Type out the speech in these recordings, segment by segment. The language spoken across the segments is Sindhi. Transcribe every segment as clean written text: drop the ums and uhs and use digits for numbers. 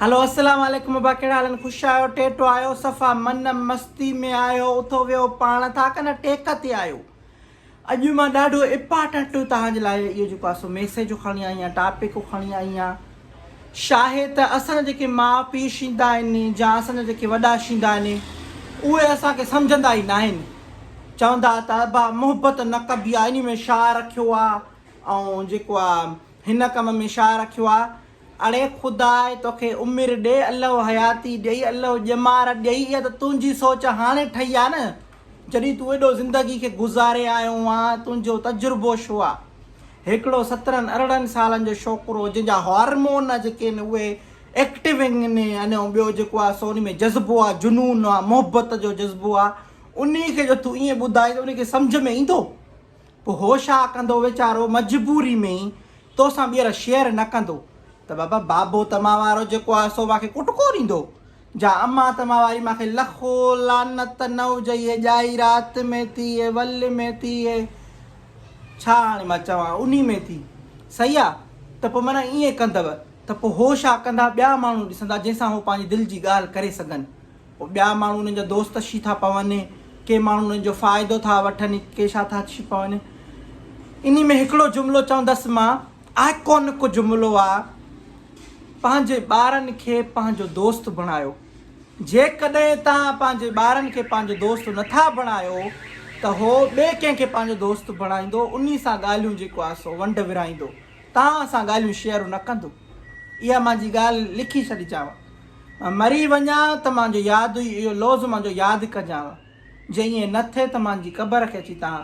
هلو السلام عليڪم ابا ڪهڙا حال آهن خوش آهيو ٽيٽو آهيو صفا من مستي ۾ آهيو اٿو ويهو پاڻ ٿا ڪن ٽيڪ تي آهيو اڄ مان ڏاڍو امپارٽنٽ توهان جي لاء اهو جيڪو آهي سو ميسيج کڻي آئي آهيان ٽاپڪ کڻي آئي آهيان شاهي ته اسان جا جيڪي ماء پيء شيندا آهن جا اسان جا جيڪي وڏا شيندا آهن اهي اسان کي سمجهندا ئي ناهن چوندا ته ابا محبت نه ڪبي آهي انهي ۾ شاهه رکيو آهي ۽ جيڪو آهي هن ڪم ۾ شاهه رکيو آهي اڙي خدا توکي عمر ڏي، الله حياتي ڏئي، الله ڄمار ڏئي، اها ته تنهنجي سوچ هاڻي ٺهي آ نه، جڏهن تون ايڏو زندگي کي گذاري آيو آن، تنهنجو تجربو شو آ. هڪڙو سترهن ارڙهن سالن جو ڇوڪرو جنهن جا هارمون جيڪي آهن اهي ايڪٽو آهن ۽ ٻيو جيڪو آ سو انهي ۾ جذبو آ، جنون آ، محبت جو جذبو آ، انهي کي جو تون ائين ٻڌائين ته انهي کي سمجهه ۾ ايندو؟ پوء هو ڇا ڪندو ويچارو مجبوري ۾ ئي توسان ٻيهر شيئر نه ڪندو ته بابا بابو ته مان وارو جيڪو آهي سو مانکي ڪٽڪو ڏيندو جا امان ته مان واري مانکي لکو لعنت نه هجئي ڄائي رات ۾ ٿي ول ۾ ٿي ڇا هاڻي مان چوان انهي ۾ ٿي صحيح آ ته پوء معنيٰ ائين ڪندؤ ته پوء هو ڇا ڪندا ٻيا ماڻهو ڏسندا جنهن سان هو پنهنجي دل جي ڳالهه ڪري سگهن پوء ٻيا ماڻهو انهن جا دوست ڇي ٿا پون، ڪي ماڻهو انهن جو فائدو ٿا وٺن، ڪي ڇا ٿا ڇي پون. انهي ۾ هڪڙو جملو چوندس مان، آئڪونڪ جملو آ، پنهنجي ٻارن کي پنهنجو دوست بڻايو. جيڪڏهن توهان پنهنجي ٻارن کي پنهنجو دوست نٿا بڻايو ته هو ٻئي ڪنهن کي پنهنجو دوست بڻائيندو، انهي سان ڳالهيون جيڪو آ سو ونڊ ورهائيندو، توهان سان ڳالهيون شيئر نه ڪندو. اها مانجي ڳالهه لکي ڇڏجانء. مان مري وڃان ته مانجو ياد ئي اهو لوظ مانجو ياد ڪجانء. جي ائين نه ٿئي ته مانجي قبر کي اچي تان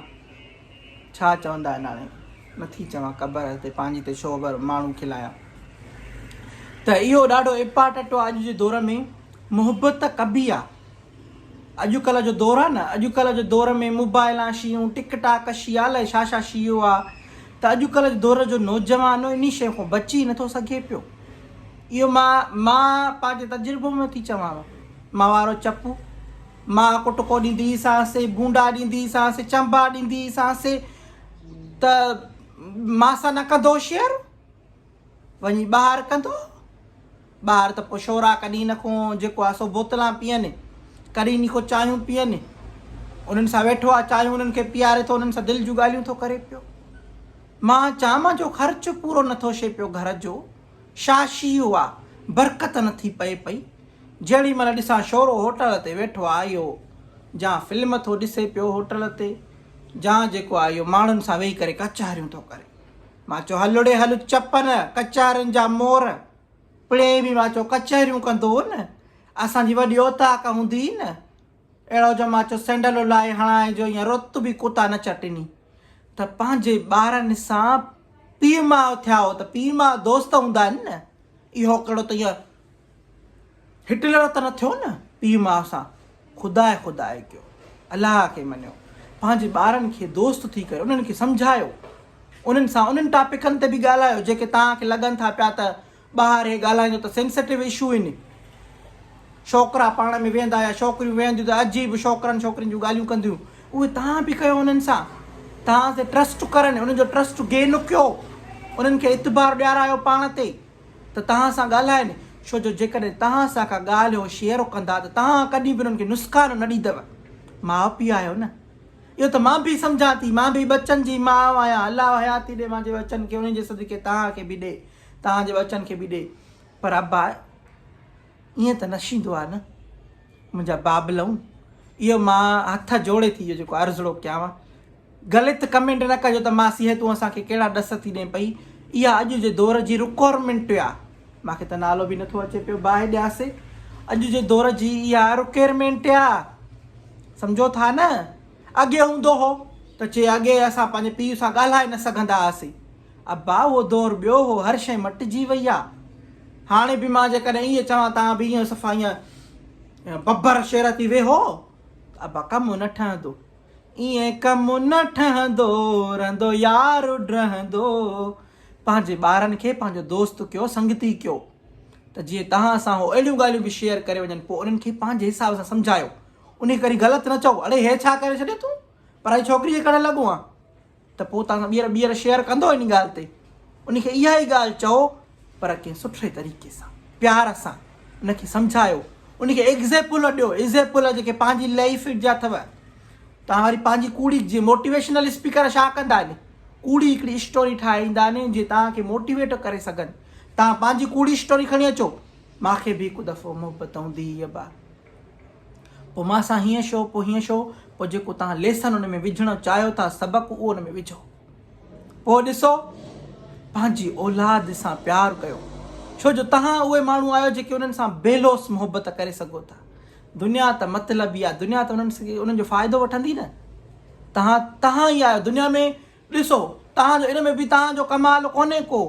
ڇا چوندا آهن هاڻي نه ٿي چوان قبر تي پنهنجي تي شو بر ماڻهو کلايان ته اهو ڏاڍو امپارٽنٽ آ اڄ جي دور ۾ محبت ته ڪبي آ. اڄڪلهه جو دور آ نه اڄڪلهه جو دور ۾ موبائلان شيون ٽڪ ٽاڪ شي الائي ڇا ڇا شيو آ ته اڄڪلهه جو دور جو نوجوان انهي شي کان بچي نٿو سگهي پيو اهو مان مان پنهنجي تجربو ۾ ٿي چوانو مان وارو چپو مان ڪٽڪو ڏيندي سانس ڀونڊا ڏيندي سانس چنبا ڏيندي سانس ته مان سان نه ڪندو شيئر وڃي ٻاهر ڪندو. ٻاهر ته پوء شورا ڪڏهن نه ڪو جيڪو آ سو بوتلان پيئن، ڪڏهن ني ڪو چانهيون پيئن. انهن سان ويٺو آ چانهيون انهن کي پياري ٿو انهن سان دل جون ڳالهيون ٿو ڪري پيو. مان چان مان جو خرچ پورو نه ٿو شي پيو گهر جو شاشيو آ برڪت نه ٿي پئي پئي. جهڙي مهل ڏسان شورو هوٽل تي ويٺو آ اهو جان فلم ٿو ڏسي پيو هوٽل تي جان جيڪو آ اهو ماڻهن سان ويهي ڪري ڪچهريون ٿو ڪري. مان چيو هل ڙي هل چپن ڪچهرين جا مور. پڻهين به مان چيو ڪچهريون ڪندو هو نه. اسان جي وڏي اوطاق هوندي هئي نه. اهڙو جو مان چيو سينڊل لاهي هڻانء جو ائين رت به ڪتا نه چٽني. ته پنهنجي ٻارن سان پيء ماء ٿيا هو ته پيء ماء دوست هوندا آهن نه. اهو ڪهڙو ته ائين هٽلر ته نه ٿيو نه پيء ماء سان. خداء خداء ڪيو. الله کي مڃيو. پنهنجي ٻارن کي دوست ٿي ڪري انهن کي سمجهايو. انهن سان انهن ٽاپڪن تي به ڳالهايو جيڪي توهان کي لڳن ٿا پيا ته ٻاهر هي ڳالهائيندو ته سينسيٽو اشو آهن. ڇوڪرا پاڻ ۾ ويهندا يا ڇوڪريون ويهنديون ته عجيب ڇوڪرن ڇوڪرين جون ڳالهيون ڪنديون. اهي توهان به ڪيو انهن سان. توهان تي ٽرسٽ ڪرن انهن جو ٽرسٽ گين ڪيو. انهن کي اعتبار ڏيارايو پاڻ تي. ته توهان سان ڳالهائن، ڇو جو جيڪڏهن توهان سان ڪا ڳالهه هو شيئر ڪندا ته توهان ڪڏهن به انهن کي نسڪان نه ڏيندؤ. ماء پيء آهيو نه. اهو ته مان به سمجهان ٿي، مان به ٻچن جي ماء آهيان، الله حياتي ڏي مانجي ٻچن کي، انهن جي صدقي توهان کي به ڏي، توهان جي ٻچن کي به ڏي. پر ابا ائين ته نه شيندو آهي نه. منهنجا بابلئون، اهو مان هٿ جوڙي ٿي اهو جيڪو عرضڙو ڪيانو. غلط ڪمينٽ نه ڪجو ته ماسي هي تون اسان کي ڪهڙا ڏس ٿي ڏين پئي اها اڄ جي دور جي رڪورمينٽ آ مانکي ته نالو به نٿو اچي پيو باهه ڏيانسي اڄ جي دور جي اها رڪيرمينٽ آ سمجهو ٿا نه اڳي هوندو هو ته چي اڳي اسان پنهنجي پيء سان ڳالهائي نه سگهندا هئاسين ابا اهو دور ٻيو هو هر شيء مٽجي وئي آ هاڻي به مان جيڪڏهن ائين چوان تان به ائين صفا ائين ببر شير ٿي ويهو ابا ڪم نه ٺهندو ائين ڪم نه ٺهندو، رهندو يار ڊهندو. پنهنجي ٻارن کي پنهنجو دوست ڪيو، سنگتي ڪيو ته جيئن توهان سان هو اهڙيون ڳالهيون به شيئر ڪري وڃن پوء انهن کي پنهنجي حساب سان سمجهايو انهي ڪري غلط نه چئو اڙي هي ڇا ڪري ڇڏيو تون پرائي ڇوڪري جي ڪرڻ لڳو آن ته پوء توهان سان ٻيهر ٻيهر شيئر ڪندو انهي ڳالهه تي انهي کي اها ئي ڳالهه چئو پر ڪنهن سٺي طريقي سان پيار سان. ان کي سمجهايو، ان کي ايگزيپل ڏيو، ايگزيپل جيڪي پنهنجي لائيف جا اٿو. توهان وري پنهنجي ڪوڙي جي موٽيويشنل اسپيڪر ڇا ڪندا آهن ڪوڙي هڪڙي اسٽوري ٺاهي ايندا آهن جي توهان کي موٽيويٽ ڪري سگهن توهان پنهنجي ڪوڙي اسٽوري کڻي اچو ماکي به هڪ دفعو محبت هوندي هئي ابا پوء مان سان هيئن شو پوء هيئن شو پوء جيڪو توهان ليسن ان ۾ وجهڻ چاهيو ٿا سبق اهو ان ۾ وجهو پوء ڏسو پنهنجي اولاد سان پيار ڪيو ڇو جو توهان اهي ماڻهو آهيو جيڪي انهن سان بي لوث محبت ڪري سگهو ٿا دنيا ته مطلبي آهي دنيا ته انهن انهن جو فائدو وٺندي نه توهان توهان ئي آهيو دنيا ۾ ڏسو توهان جو ان ۾ به توهان جو ڪمال ڪونهي ڪو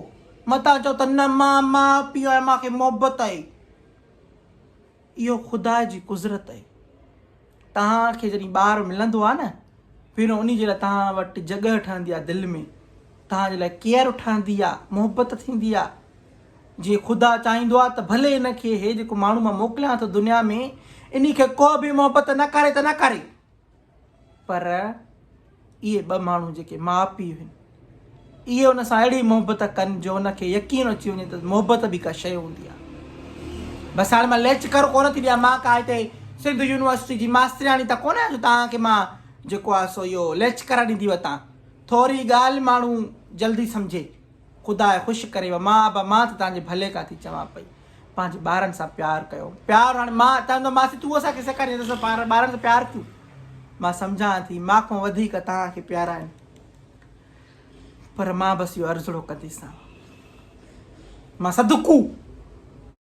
متان چئو ته نه مان ماء پيء آهيان مان کي محبت آهي اهو خدا جي قدرت آهي. توهان کي جڏهن ٻار ملندو آهي نه پهريون انهي جي لاء توهان وٽ جڳهه ٺهندي آهي دل ۾ توهان جي لاء ڪيئر ٺهندي آهي محبت ٿيندي آهي جي خدا چاهيندو آهي ته ڀلي ان کي هي جيڪو ماڻهو مان موڪليان ٿو دنيا ۾ انهي کي ڪو به محبت نه ڪري ته نه ڪري پر اهي ٻه ماڻهو جيڪي ماء پيء هن اهي ان سان اهڙي محبت ڪن جو ان کي يقين اچي وڃي ته محبت به ڪا شيء هوندي آهي. بس هاڻي مان ليڪچر ڪونه ٿي ڏيان مان ڪا هتي سنڌ يونيورسٽي جي ماسترياڻي ته ڪونه آهيان جو توهان کي مان جيڪو آهي سو اهو ليڪچر ڏيندي وتان. ٿوري ڳالهه ماڻهو جلدي سمجهي. خدا خوش ڪريو مان ابا مان ته توهان جي ڀلي ڪا ٿي چوان پئي. پنهنجي ٻارن سان پيار ڪيو. پيار هاڻي مان چوندو ماسي تون اسان کي سيکارين ته اسان ٻارن سان پيار ڪيون. مان سمجهان ٿي مان کان وڌيڪ توهان کي پيارا آهن. پر مان بس اهو عرضڙو ڪنديسانو. مان صدقو.